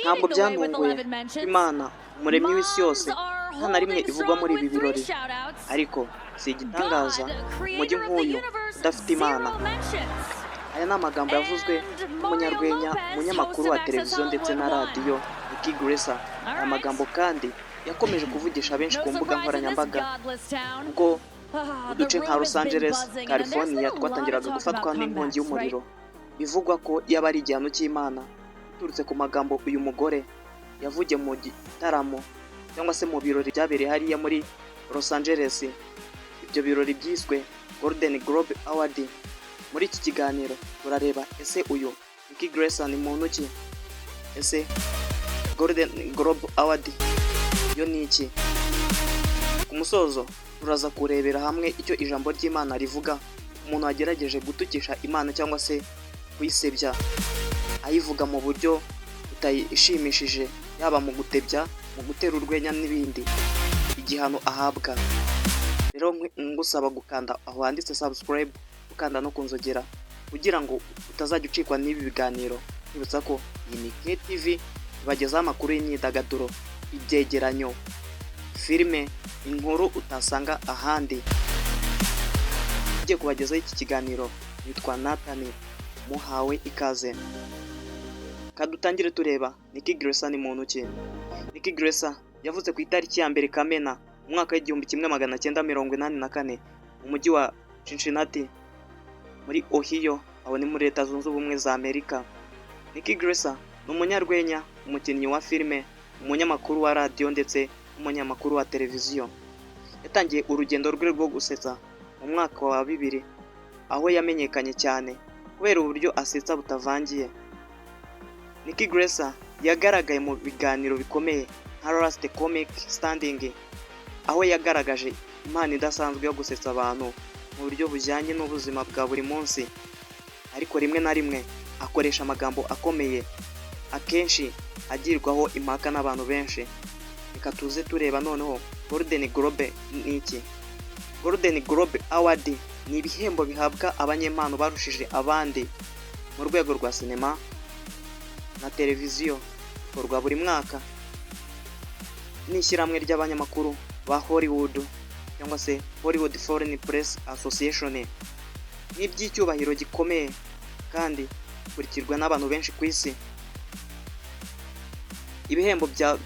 Ntabwo byantunguye Imana, umuremyi w'isi yose, nta na rimwe ivugwa muri ibi birori. Ariko si igitangaza umujyi nk'uyu udafite Imana. Aya ni amagambo yavuzwe n'umunyarwenya, umunyamakuru wa televiziyo ndetse na radiyo, Nikki Glaser. Aya magambo kandi yakomeje kuvugisha benshi ku mbuga nkoranyambaga ubwo uduce nka Los Angeles, California twatangiraga gufatwa n'inkongi y'umuriro, bivugwa ko yaba ari igihano cy'Imana biturutse ku magambo uyu mugore yavugiye mu gitaramo cyangwa se mu birori byabereye hariya muri Los Angeles. Ibyo birori byiswe Golden Globe Award. Muri iki kiganiro turareba: ese uyu Nikki Glaser ni muntu ki? Ese Golden Globe Award yo ni iki? Ku musozo turaza kurebera hamwe icyo ijambo ry'Imana rivuga umuntu wagerageje gutukisha Imana cyangwa se kuyisebya, ayivuga mu buryo butayishimishije, yaba mu gutebya, mu gutera urwenya n'ibindi, igihano ahabwa. Rero ngusaba gukanda aho handitse subscribe, ukanda no ku nzogera kugira ngo utazajya ucikwa n'ibi biganiro. Nkwibutsa ko iyi ni KTV, ibagezaho amakuru y'imyidagaduro, ibyegeranyo, filime, inkuru utasanga ahandi. Ugiye kubagezaho iki kiganiro yitwa Nathan, muhawe ikaze. Kadutangire tureba Nikki Glaser ni muntu ki. Nikki Glaser yavutse ku itariki ya 1 Kamena mu mwaka w'1984 mu mujyi wa Cincinnati muri Ohio, aho ni muri Leta Zunze Ubumwe za Amerika. Nikki Glaser ni umunyarwenya, umukinnyi wa filime, umunyamakuru wa radiyo ndetse n'umunyamakuru wa televiziyo. Yatangiye urugendo rwe rwo gusetsa mu mwaka wa 2000, aho yamenyekanye cyane kubera uburyo asetsa butavangiye. Nikki Glaser yagaragaye mu biganiro bikomeye nka Last Comic Standing, aho yagaragaje impano idasanzwe yo gusetsa abantu mu buryo bujyanye n'ubuzima bwa buri munsi, ariko rimwe na rimwe akoresha amagambo akomeye, akenshi agirwaho impaka n'abantu benshi. Reka tuze tureba noneho Golden Globe ni iki. Golden Globe Award ni ibihembo bihabwa abanyempano barushije abandi mu rwego rwa sinema na televiziyo. Bikorwa buri mwaka n'ishyirahamwe ry'abanyamakuru ba Hollywood cyangwa se Hollywood Foreign Press Association. Ni iby'icyubahiro gikomeye kandi bikurikirwa n'abantu benshi ku isi. Ibihembo bya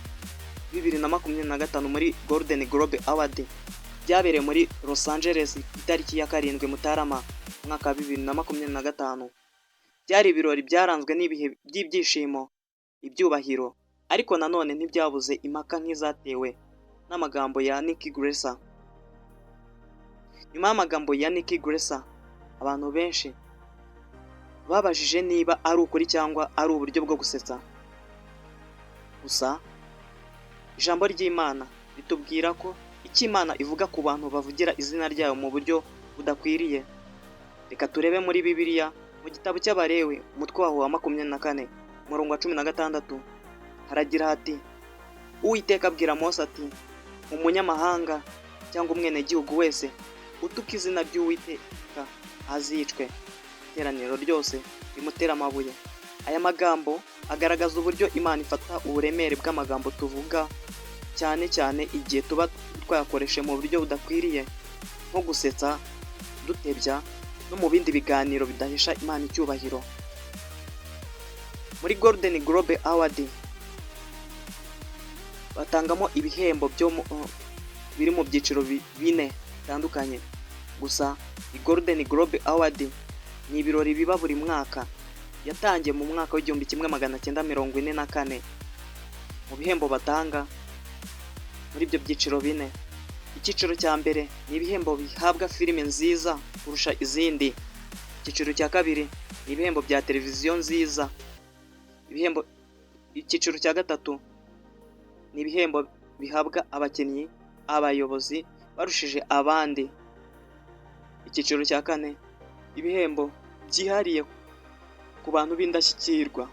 2025 muri Golden Globe Award byabereye muri Los Angeles ku itariki ya 7 Mutarama umwaka wa 2025. Byari ibirori byaranzwe n'ibihe by'ibyishimo, ibyubahiro, ariko nanone ntibyabuze impaka nk'izatewe n'amagambo ya Nikki Glaser. Nyuma y'amagambo ya Nikki Glaser, abantu benshi babajije niba ari ukuri cyangwa ari uburyo bwo gusetsa. Gusa ijambo ry'Imana ritubwira ko icyo Imana ivuga ku bantu bavugira izina ryayo mu buryo budakwiriye. Reka turebe muri Bibiliya, mu gitabo cy'Abalewi, umutwe waho wa 24, umurongo wa 16, haragira hati: "Uwiteka abwira Mose ati: 'Umunyamahanga cyangwa umwenegihugu wese utuka izina ry'Uwiteka azicwe, iteraniro ryose rimutere amabuye.'" Aya magambo agaragaza uburyo Imana ifata uburemere bw'amagambo tuvuga, cyane cyane igihe tuba twayakoreshe mu buryo budakwiriye, nko gusetsa, dutebya no mu bindi biganiro bidahesha Imana icyubahiro. Muri Golden Globe Award batangamo ibihembo byo biri mu byiciro bine bitandukanye. Gusa Golden Globe Award ni ibirori biba buri mwaka, yatangiye mu mwaka w'1944. Mu bihembo batanga muri ibyo byiciro bine, icyiciro cya mbere ni ibihembo bihabwa filime nziza kurusha izindi. Icyiciro cya kabiri ni ibihembo bya televiziyo nziza. Ibihembo, icyiciro cya gatatu ni ibihembo bihabwa abakinnyi, abayobozi barushije abandi. Icyiciro cya kane, ibihembo byihariye ku bantu b'indashyikirwa.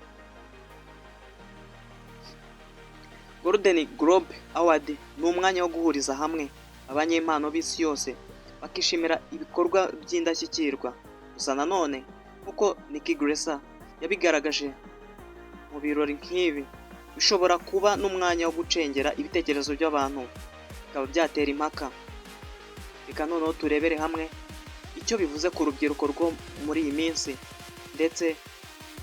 Golden Globe Award ni umwanya wo guhuriza hamwe abanyempano b'isi yose bakishimira ibikorwa by'indashyikirwa. Gusa nanone, nk'uko Nikki Glaser yabigaragaje mu birori nk'ibi, Bishobora kuba n'umwanya wo gucengera ibitekerezo by'abantu, bikaba byatera impaka. Reka noneho turebere hamwe icyo bivuze ku rubyiruko rwo muri iyi minsi ndetse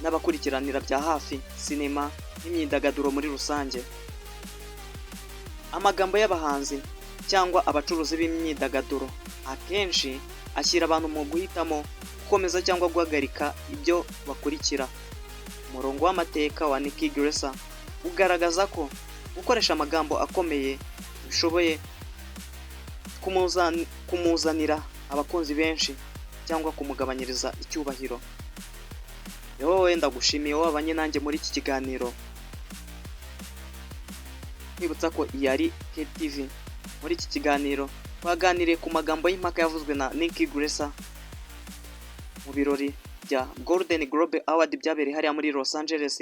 n'abakurikiranira bya hafi sinema n'imyidagaduro muri rusange. Amagambo y'abahanzi cyangwa abacuruzi b'imyidagaduro akenshi ashyira abantu mu guhitamo gukomeza cyangwa guhagarika ibyo bakurikira. Umurongo w'amateka wa Nikki Glaser ugaragaza ko gukoresha amagambo akomeye bishoboye kumuzanira abakunzi benshi cyangwa kumugabanyiriza icyubahiro. Wowe ndagushimiye wabanye nanjye muri iki kiganiro. Nkwibutsa ko iyi ari KTV. Muri iki kiganiro twaganiriye ku magambo y'impaka yavuzwe na Nikki Glaser mu birori bya Golden Globe Award byabereye hariya muri Los Angeles,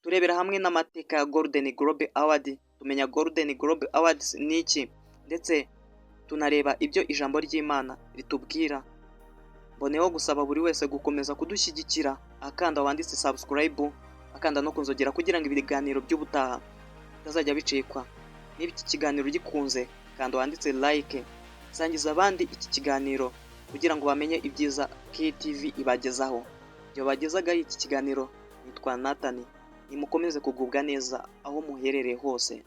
turebera hamwe n'amateka ya Golden Globe Award, tumenya Golden Globe Awards ni iki, ndetse tunareba ibyo ijambo ry'Imana ritubwira. Mboneyeho gusaba buri wese gukomeza kudushyigikira akanda wanditse subscribe, akanda no kunzogera, kugira ngo ibiganiro by'ubutaha bitazajya bicikwa. Niba iki kiganiro gikunze, kanda wanditse like, sangiza abandi iki kiganiro kugira ngo bamenye ibyiza KTV ibagezaho. Ibyo bagezagaho iki kiganiro nitwa Nathan. Nimukomeze kugubwa neza aho muherereye hose.